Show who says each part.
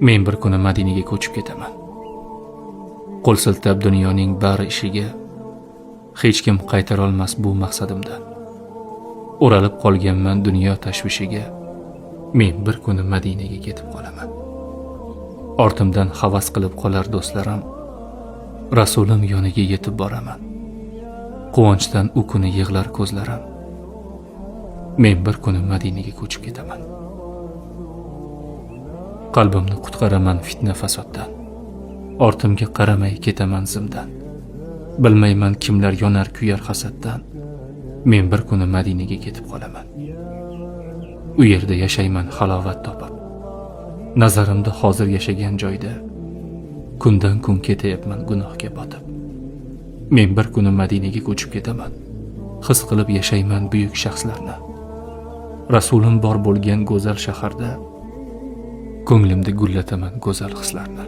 Speaker 1: Men bir kuni Madinaga ko'chib ketaman. Qo'l siltab dunyoning bari ishiga, hech kim qaytarolmas bu maqsadimdan. O'ralib qolganman dunyo tashvishiga. Men bir kuni Madinaga ketib qolaman. Ortimdan havas qilib qolar do'stlarim. Rasulim yoniga yetib boraman. Quvonchdan u kuni yig'lar ko'zlarim. Men bir kuni Madinaga ko'chib ketaman. Qalbimni qutqaraman fitna fasoddan. Ortimga qaramay ketaman zimdan. Bilmayman kimlar yonar kuyar hasaddan. Men bir kuni Madinaga ketib qolaman. U yerda yashayman halovat topib. Nazarimda hozir yashagan joyda kundan kun ketayapman gunohga botib. Men bir kuni Madinaga ko'chib ketaman. His qilib yashayman buyuk shaxslarni. Rasulim bor bo'lgan go'zal shaharda ko'nglimda gullataman go'zal hislarni.